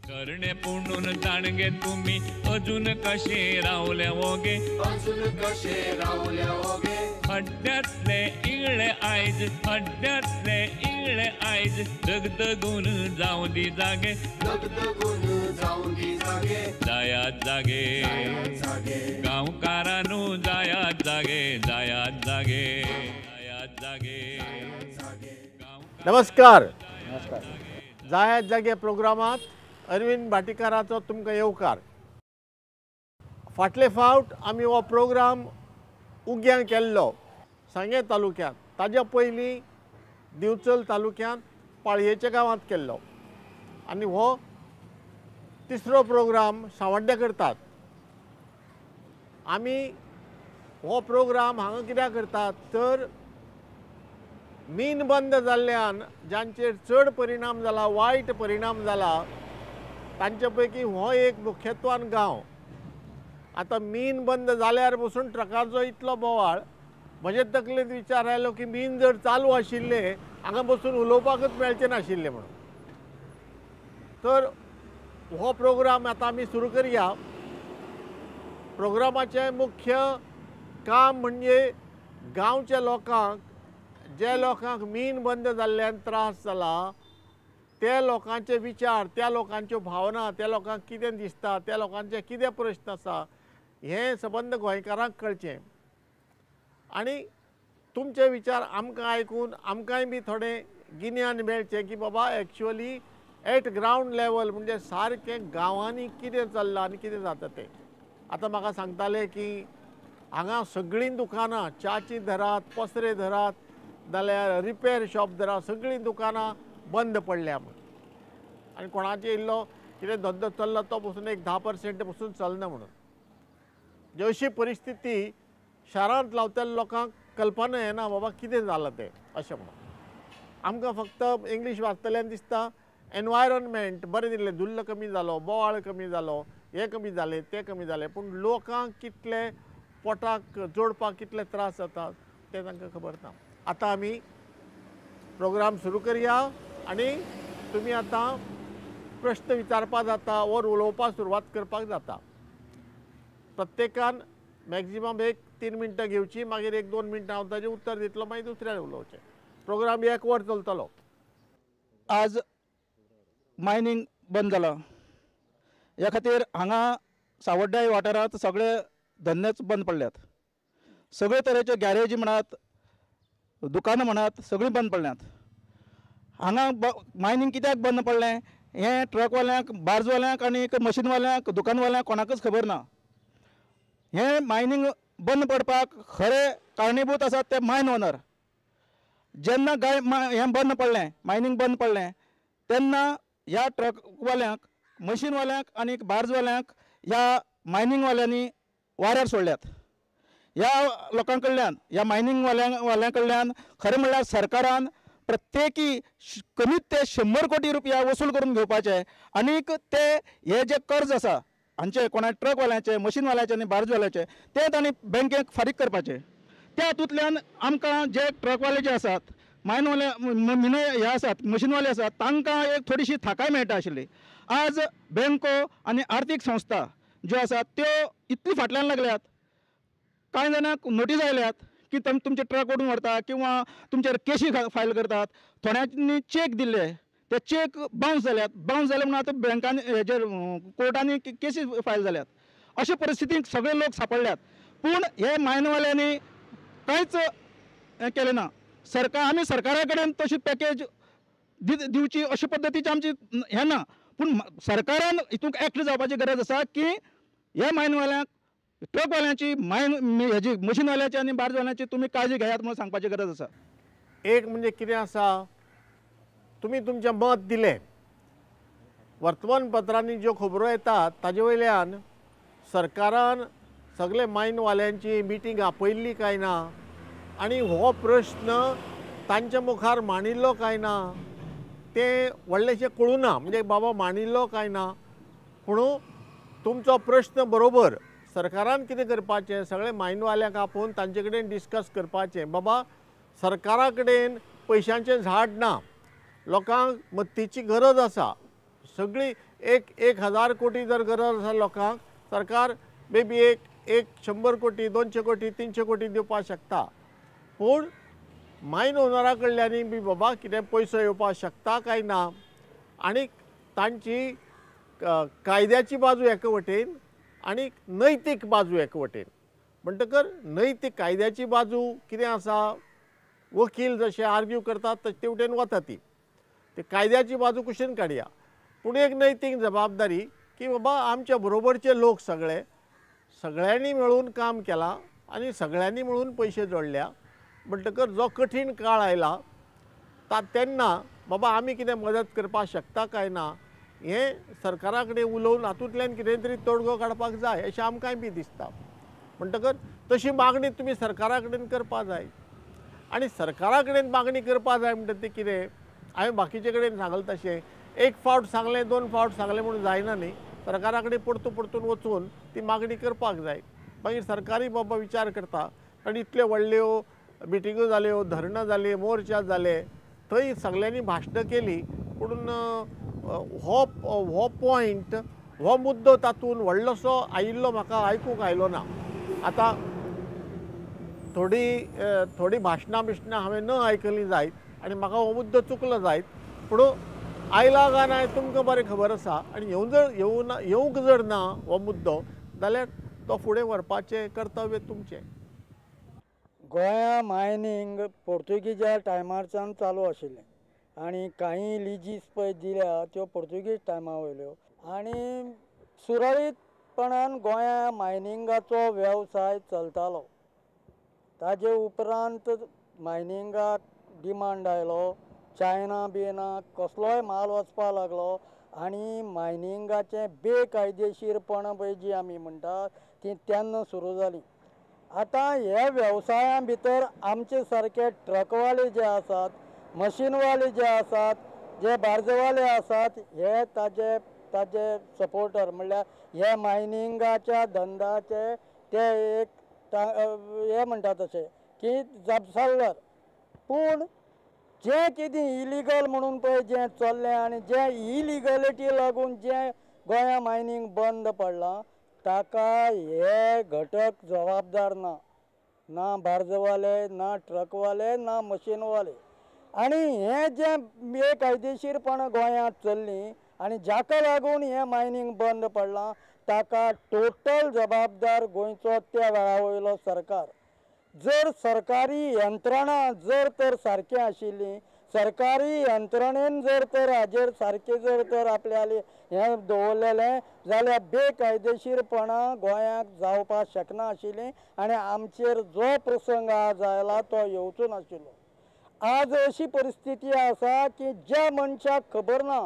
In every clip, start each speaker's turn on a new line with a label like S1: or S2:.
S1: तरणे पुणून जाणगे तुमी अजून कशे रावले ओगे,
S2: अजून कशे रावले ओगे।
S1: हड्ड्यांतले इगळे आयज, हड्ड्यांतले इगळे आयज, दगदगून जावं दी जागे,
S2: दगदगून जावं दी जागे।
S1: जायात जागे गांवकारांनो, जायात जागे, जायात जागे, जायात जागे।
S3: नमस्कार। नमस्कार। जायात जागे प्रोग्रामात अरविंद भाटीकाराचो तुमकां येवकार। फाटले फावट आमी हो प्रोग्राम उग्यां केल्लो सांगें तालुक्यांत, ताज्या पयलीं दिवचल तालुक्यांत पाळयेच्या गांवांत केल्लो आनी हो तिसरो प्रोग्राम सांवड्ड्या करतात। आमी हो प्रोग्राम हांगा कित्याक करतात तर मीन बंद जाल्ल्यान जांचेर चड परिणाम जाला, वायट परिणाम जाला, तांचे पैकी हो एक मुख्यत्वान गांव। आतां मीन बंद जाल्यार पसून ट्रकाचो इतलो बोवाळ, म्हजे तकलेंत विचार आयलो की मीन जर चालू आशिल्लें हांगा बसून उलोवपाकूच मेळचें नाशिल्लें म्हणून। तर हो प्रोग्राम आतां आमी सुरू करया। प्रोग्रामाचें मुख्य काम म्हणजे गांवच्या लोकांक, जे लोकांक मीन बंद जाल्ल्यान त्रास जाला त्या लोकांचे विचार, त्या लोकांच्यो भावना, त्या लोकांक कितें दिसता, त्या लोकांचे कितें प्रश्न आसा हें सबंद गोंयकारांक कळचें आनी तुमचे विचार आमकां आयकून आमकांय बी थोडें गिन्यान मेळचें की बाबा एक्चुअली एट ग्रावंड लेवल म्हणजे सारकें गांवांनी कितें चल्लां आनी कितें जाता तें। आतां म्हाका सांगताले की हांगा सगळीं दुकानां, च्याची धरात, पसरे धरात, जाल्यार रिपेर शॉप धरात, सगळीं दुकानां बंद पडल्या म्हूण। आनी कोणाचे इल्लो कितें धंदो चल्ला तो पसून एक 10% पसून चलना म्हणून। म्हणजे अशी परिस्थिती शारांत रावतल्या लोकांक कल्पना येना बाबा कितें जालां तें अशें म्हणून। आमकां फक्त इंग्लीश वाचतल्यान दिसता एनवायरमेंट बरें दिसलें, धुल्ल कमी जालो, बोवाळ कमी जालो, हें कमी जालें, तें कमी जालें, पूण लोकांक कितले पोटाक जोडपाक कितले त्रास जाता तें तांकां खबर ना। आतां आमी प्रोग्राम सुरू करया आनी तुमी आतां प्रश्न विचारपाक जाता ओर उलोवपाक सुरवात करपाक जाता। प्रत्येकान मॅक्झिमम एक 3 मिनटां घेवची, मागीर 1-2 मिनटां हांव ताजें उत्तर दितलो, मागीर दुसऱ्यान उलोवचें। प्रोग्राम 1 वर चलतलो।
S4: आज मायनींग बंद जालां ह्या खातीर हांगा सावड्ड्या वाठारांत सगळे धंदेच बंद पडल्यात। सगळे तरेचे गॅरेजी म्हणात, दुकानां म्हणात, सगळीं बंद पडल्यात। हांगा मायनींग कित्याक बंद पडलें हें ट्रकवाल्यांक, बार्जवाल्यांक आनी मशीनवाल्यांक, दुकानवाल्यांक कोणाकच खबर ना। हें मायनींग बंद पडपाक खरें कारणीभूत आसात ते मायन ओनर। जेन्ना गाय हें बंद पडलें, मायनींग बंद पडलें, तेन्ना ह्या ट्रकवाल्यांक, मशीनवाल्यांक आनी बार्जवाल्यांक ह्या मायनींगवाल्यांनी वाऱ्यार सोडल्यात। ह्या लोकां कडल्यान, ह्या मायनींग वाल्यां कडल्यान खरें म्हणल्यार सरकारान प्रत्येकी कमीत ते 100 कोटी रुपया वसूल करून घेवपाचे आनीक ते हे जे कर्ज आसा हांचे, कोणा ट्रकवाल्यांचे, मशीनवाल्याचे आनी बार्जवाल्याचे, ते तांणी बँकेक फारीक करपाचे। त्या हातूंतल्यान आमकां जे ट्रकवाले जे आसात, मायनवाले, मिने हे आसात, मशीनवाले आसात, तांकां एक थोडीशी थाकाय मेळटा आशिल्ली। आज बँको आनी आर्थीक संस्था ज्यो आसात त्यो इतली फाटल्यान लागल्यात, कांय जाणांक नोटीस आयल्यात की तुमचे ट्रक ओडून व्हरता किंवा तुमचेर केशी फायल करतात। थोड्यांनी चॅक दिल्ले, ते चॅक बाउन्स जाल्यात, बाउन्स जाले म्हणून आतां बँकांनी हेजेर कोर्टांनी केसी फायल जाल्यात। अशे परिस्थितीक सगळे लोक सांपडल्यात। पूण हे मायनवाल्यांनी कांयच हें केलें ना। सरकार, आमी सरकारा कडेन तशी पॅकेज दिवची अशे पद्दतीची आमची हें ना, पूण सरकारान हितूंक एक्ट जावपाची गरज आसा की ह्या मायनवाल्यांक, ट्रकवाल्यांची, मायन हेजी मशीनवाल्याची आनी बार्जवाल्यांची तुमी काळजी घेयात म्हणून सांगपाची गरज आसा।
S3: एक म्हणजे कितें आसा, तुमी तुमचें मत दिलें, वर्तमानपत्रांनी ज्यो खबरो येतात ताजे वयल्यान सरकारान सगळे मायनवाल्यांची मिटींग आपयल्ली काय ना आनी हो प्रश्न तांच्या मुखार मांडिल्लो काय ना तें व्हडलेंशें कळूं ना, म्हणजे बाबा मांडिल्लो काय ना। पूण तुमचो प्रश्न बरोबर, सरकारान कितें करपाचें, सगळे मायनवाल्यांक आपोवन तांचे कडेन डिस्कस करपाचें, बाबा सरकारा कडेन पयशांचें झाड ना, लोकांक मत्तीची गरज आसा, सगळी एक 1000 कोटी जर गरज आसा लोकांक, सरकार मे बी एक 100 कोटी 200 कोटी 300 कोटी दिवपाक शकता, पूण मायन ओनरा कडल्यानूय बी बाबा कितें पयसो येवपाक शकता काय ना, आनी तांची कायद्याची बाजू एके वटेन आनी नैतीक बाजू एके वटेन. म्हणटकर नैतीक कायद्याची बाजू कितें आसा, वकील जशे आर्ग्यू करतात ते वटेन वता ती, ते कायद्याची बाजू कुशीन काडया, पूण एक नैतीक जबाबदारी की बाबा आमच्या बरोबरचे लोक सगळे सगळ्यांनी मेळून काम केलां आनी सगळ्यांनी मेळून पयशे जोडल्या, म्हणटकर जो कठीण काळ आयला तेन्ना बाबा आमी कितें मदत करपाक शकता काय ना हें सरकारा कडेन उलोवन हातूंतल्यान कितें तरी तोडगो काडपाक जाय अशें आमकांय बी दिसता. म्हणटकर तशी मागणी तुमी सरकारा कडेन करपाक जाय, आनी सरकारा कडेन मागणी करपाक जाय म्हणटा तें कितें हांवें बाकीचे कडेन सांगलें तशें एक फावट सांगलें 2 फावट सांगलें म्हणून जायना न्ही, सरकारा कडेन परतून परतून वचून ती मागणी करपाक जाय. मागीर सरकारी बाबा विचार करता, कारण इतल्यो व्हडल्यो मिटिंगो जाल्यो, धरणां जालीं, मोर्चा जाले, थंय सगल्यांनी भाशणां केली, पूण हो पॉयंट हो मुद्दो तातूंत व्हडलोसो आयिल्लो म्हाका आयकूंक आयलो ना. आतां थोडी थोडी भाशणां बिशणां हांवें न आयकलीं जायत आनी म्हाका हो मुद्दो चुकलो जायत, पूण आयला काय ना तुमकां बरें खबर आसा, आनी येवंक जर ना हो मुद्दो जाल्यार तो फुडें व्हरपाचें कर्तव्य तुमचें.
S5: गोंया मायनींग पोर्तुगीजा टायमारच्यान चालू आशिल्लें आनी कांय लिजीस पळय दिल्या त्यो पोर्तुगीज टायमा वयल्यो, आनी सुरळीतपणान गोंया मायनिंगाचो वेवसाय चलतालो. ताजे उपरांत मायनिंगाक डिमांड आयलो, चायना बिना कसलोय माल वचपाक लागलो आनी मायनिंगाचें बेकायदेशीरपणां पळय जी आमी म्हणटात ती तेन्ना सुरू जाली. आतां ह्या वेवसाया भितर आमचे सारके ट्रकवाले जे आसात, मशीनवाले जे आसात, जे बार्जवाले आसात, हे ताजे ताजे सपोर्टर म्हणल्यार हे मायनिंगाच्या धंद्याचे ते एक हे म्हणटा तशें की जापसालदार. पूण जें कितें इलिगल म्हणून पळय जें चल्लें आनी जें इलिगलिटी लागून जें गोंया मायनींग बंद पडलां ताका हे घटक जबाबदार ना, ना बार्जवाले, ना ट्रकवाले, ना मशीनवाले. आनी हें जें बेकायदेशीरपणां गोंयांत चल्लीं आनी जाका लागून हें मायनींग बंद पडलां ताका टोटल जबाबदार गोंयचो त्या वेळा वयलो सरकार. जर सरकारी यंत्रणा जर तर सारकें आशिल्ली, सरकारी यंत्रणेन जर तर हाजेर सारकें जर तर आपल्याले हें दवरलेलें जाल्यार बेकायदेशीरपणां गोंयांत जावपाक शकना आशिल्लीं आनी आमचेर जो प्रसंग आज आयला तो येवचो नाशिल्लो. आज अशी परिस्थिती आसा की ज्या मनशाक खबर ना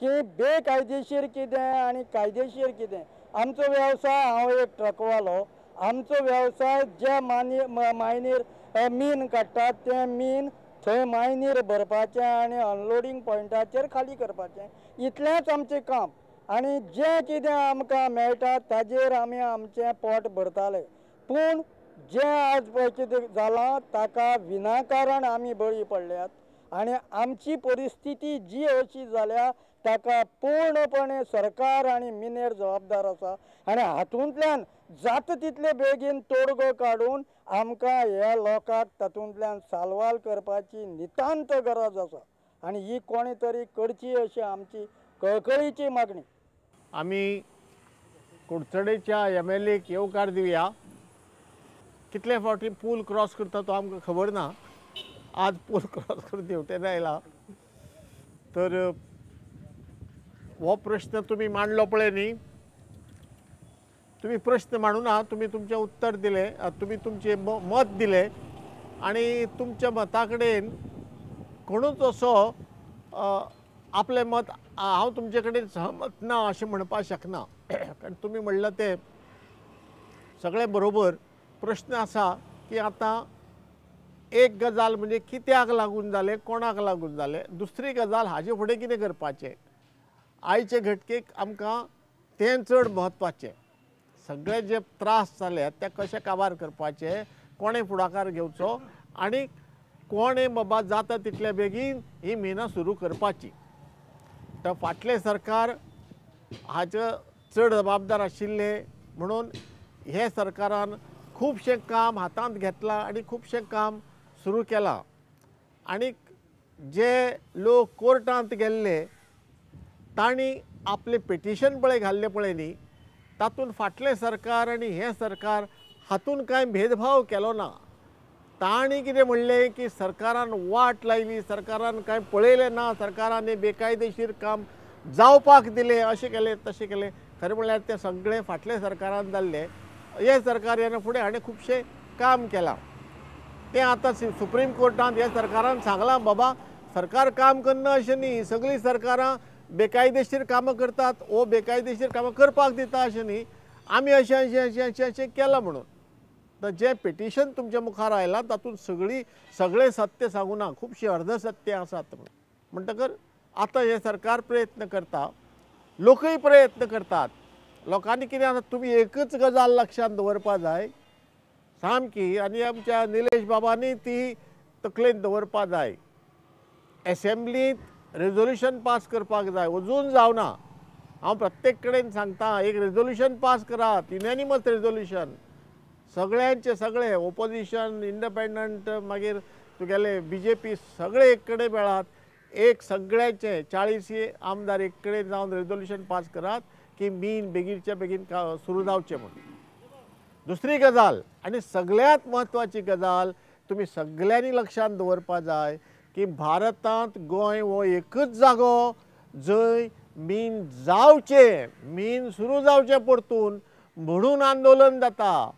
S5: की बेकायदेशीर कितें आनी कायदेशीर कितें. आमचो वेवसाय, हांव एक ट्रकवालो, आमचो वेवसाय ज्या मायनीर मीन काडटात तें मीन थंय मायनीर भरपाचें आनी अनलोडींग पॉयंटाचेर खाली करपाचें, इतलेंच आमचें काम. आनी जें कितें आमकां मेळटा ताजेर आमी आमचें पोट भरताले. पूण जें आज पळय कितें जालां ताका विनाकारण आमी बळी पडल्यात आनी आमची परिस्थिती जी अशी जाल्या ताका पूर्णपणे सरकार आनी मिनेर जबाबदार आसा. आनी हातूंतल्यान जाता तितले बेगीन तोडगो काडून आमकां ह्या लोकांक तातूंतल्यान साल्वार करपाची नितांत गरज आसा आनी ही कोणें तरी करची अशी आमची कळकळीची मागणी.
S3: आमी कुडचडेच्या MLA येवकार दिवया. कितले फावटी पूल क्रॉस करता तो आमकां खबर ना, आज पूल क्रॉस करून हेवटेन आयला. तर हो प्रश्न तुमी मांडलो पळय न्ही, तुमी प्रश्न मांडूना, तुमी तुमचें उत्तर दिलें, तुमी तुमचें मत दिलें आनी तुमच्या मता कडेन कोणूच असो आपलें मत हांव तुमचे कडेन सहमत ना अशें म्हणपाक शकना, कारण तुमी म्हणलां तें सगळें बरोबर. प्रश्न आसा की आतां एक गजाल म्हणजे कित्याक लागून जालें, कोणाक लागून जालें, दुसरी गजाल हाजे फुडें कितें करपाचें. आयचे घटकेक आमकां तें चड म्हत्वाचें. सगळे जे त्रास जाल्यात ते कशे काबार करपाचे, कोणें फुडाकार घेवचो आनी कोणें बाबा जाता तितले बेगीन ही मिनां सुरू करपाची. तर फाटलें सरकार हाचो चड जबाबदार आशिल्ले म्हणून हे सरकारान खुबशें काम हातांत घेतलां आनी खुबशें काम सुरू केलां। आनी जे लोक कोर्टांत गेल्ले तांणी आपलें पिटिशन पळय घाल्लें पळय न्ही, तातूंत फाटलें सरकार आनी हें सरकार हातूंत कांय भेदभाव केलो ना। तांणी कितें म्हणलें की सरकारान वाट लायली, सरकारान कांय पळयलें ना, सरकारान बेकायदेशीर काम जावपाक दिलें, अशें केलें तशें केलें। खरें म्हणल्यार तें सगळें फाटलें सरकारान जाल्लें। हें सरकार येना फुडें हाणें खुबशें काम केलां। तें आतां सुप्रीम कोर्टांत ह्या सरकारान सांगलां, बाबा सरकार काम करना अशें न्ही, सगळीं सरकारां बेकायदेशीर कामां करतात वो बेकायदेशीर कामां करपाक दिता अशें न्ही, आमी अशें अशें अशें अशें अशें केलां म्हणून। तर जें पिटिशन तुमच्या मुखार आयलां तातूंत सगळें सत्य सांगूना, खुबशीं अर्धसत्य आसात। म्हणटकर आतां हें सरकार प्रयत्न करता, लोकूय प्रयत्न करतात। लोकांनी कितें आसा, तुमी एकच गजाल लक्षांत दवरपा जाय सामकी, आनी आमच्या निलेश बाबांनी ती तकलेन दवरपा जाय। एसेंब्लींत रेजोल्युशन पास करपाक जाय, अजून जावना। हांव प्रत्येक कडेन सांगता, एक रेजोल्युशन पास करात, युनॅनिमस रेजोल्युशन, सगळ्यांचे सगळे ओपोजिशन, इंडिपेंडंट, मागीर तुगेले बीजेपी सगळे एक कडेन मेळात, एक सगळ्यांचे 40 आमदार एक कडेन जावन रेजोल्युशन पास करात की मीन बेगीनच्या बेगीन सुरू जावचें म्हणून। दुसरी गजाल आनी सगळ्यांत म्हत्वाची गजाल तुमी सगळ्यांनी लक्षांत दवरपा जाय की भारतांत गोंय हो एकच जागो जंय मीन जावचें, मीन सुरू जावचें परतून म्हणून आंदोलन जाता।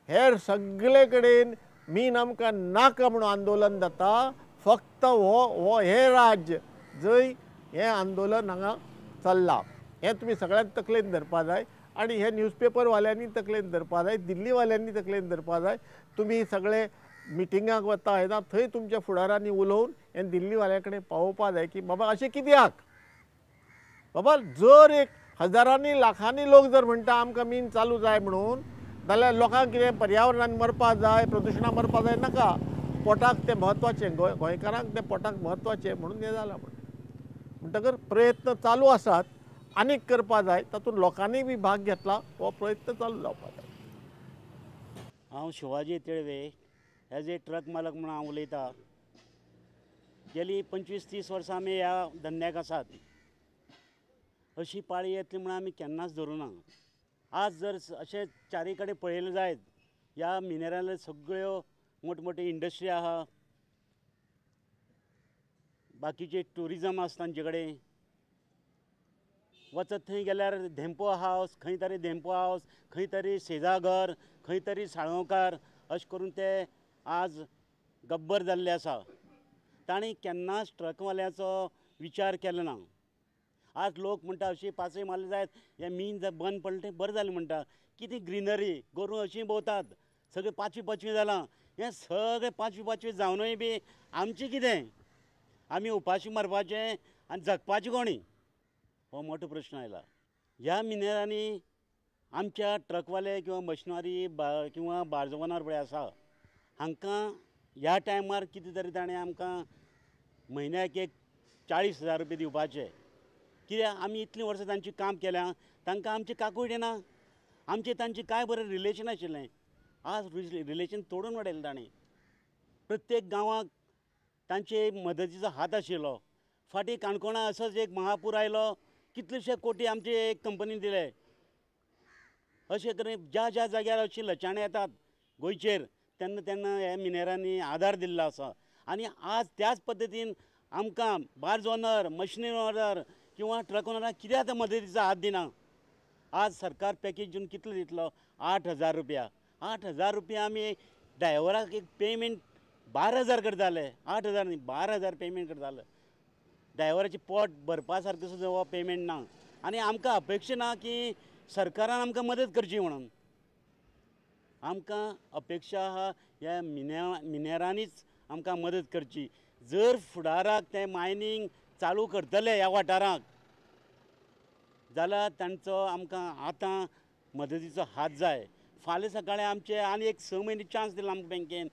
S3: हेर सगळे कडेन मीन आमकां नाका म्हणून आंदोलन जाता, फक्त हो हें राज्य जंय हें आंदोलन हांगा चल्लां। हें तुमी सगळ्यांत तकलेन धरपा जाय आनी हे न्यूजपेपरवाल्यांनी तकलेन धरपा जाय, दिल्लीवाल्यांनी तकलेन धरपा जाय। तुमी सगळे मिटिंगाक वता येता थंय तुमच्या फुडारांनी उलोवन हें दिल्लीवाल्या कडेन पावोवपा जाय की बाबा अशें कित्याक, बाबा जर एक हजारांनी लाखांनी लोक जर म्हणटा आमकां मीन चालू जाय म्हणून, जाल्यार लोकांक कितें पर्यावरणान मरपा जाय, प्रदुशणान मरपा जाय नाका, पोटाक तें म्हत्वाचें, गोंयकारांक तें पोटाक म्हत्वाचें म्हणून हें जालां म्हणून। म्हणटकर प्रयत्न चालू आसात, आनीक करपा जाय, तातूंत लोकांनी बी भाग घेतला, हो प्रयत्न चालू जावपा जाय।
S6: हांव शिवाजी तेळवे एज ए ट्रक मालक म्हणून हांव उलयतां। गेली 25-30 वर्सां आमी ह्या धंद्याक आसात। अशी पाळी येतली म्हणून आमी केन्नाच धरूं ना। आज जर अशें चारी कडेन पळयलें जायत, ह्या मिनेरांतल्यो सगळ्यो मोठमोठ्यो इंडस्ट्री आहा, बाकीचे ट्युरिजम आसा तांचे कडेन, वचत थंय गेल्यार धेंपो हावस, खंय तरी धेंपो हावस, खंय तरी सेजागर, खंय तरी साळोंकार, अशें करून ते आज गब्बर जाल्ले आसा। तांणी केन्नाच ट्रकवाल्याचो विचार केलो ना। आज लोक म्हणटा अशी पासय मारली जायत, हें मीन जर बंद पडलें तें बरें जालें म्हणटा। कितें ग्रिनरी, गोरवां अशीं भोंवतात, सगळें पांचवी पांचवी जालां, हें सगळें पांचवी पांचवी जावनूय बी आमचें कितें, आमी उपाशी मरपाचें आनी जगपाचें कोणी, हो मोठो प्रश्न आयला। ह्या मिनेरांनी आमच्या ट्रकवाले किंवा मशिनरी किंवा बार्ज ओनर पळय आसा, हांकां ह्या टायमार कितें तरी ताणें आमकां म्हयन्याक एक 40,000 रुपया दिवपाचे। कित्याक आमी इतलीं वर्सां तांचें काम केल्यां, तांकां आमचें काकूट येना, आमचें तांचें कांय बरें रिलेशन आशिल्लें, आज रिलेशन तोडून उडयलें ताणें। प्रत्येक गांवाक तांचे मदतीचो हात आशिल्लो। फाटीं काणकोणा असोच एक महापूर आयलो, कितलेशे कोटी आमचे एक कंपनीन दिले। अशें करून ज्या ज्या जाग्यार अशी लचाणां येतात गोंयचेर, तेन्ना तेन्ना ह्या मिनेरांनी आदार दिल्लो आसा। आनी आज त्याच पद्दतीन आमकां बार्ज ओनर, मशिनरी ओनर किंवा ट्रक ओनराक कित्याक मदतीचो हात दिना। आज सरकार पॅकेज दिवन कितलो दितलो, 8,000 रुपया। 8,000 रुपया आमी ड्रायव्हराक एक पेमेंट 12,000 करताले, 8,000 न्ही 12,000 पेमेंट करताले। ड्रायव्हराचें पोट भरपा सारकें सुद्दां हो पेमेंट ना। आनी आमकां अपेक्षा ना की सरकारान आमकां मदत करची म्हणून, आमकां अपेक्षा आहा ह्या मिनेरांनीच आमकां मदत करची। जर फुडाराक तें मायनींग चालू करतले ह्या वाठाराक जाल्यार तांचो आमकां आतां मदतीचो हात जाय। फाल्यां सकाळीं आमचे आनी एक 6 म्हयने चान्स दिला आमकां बँकेन,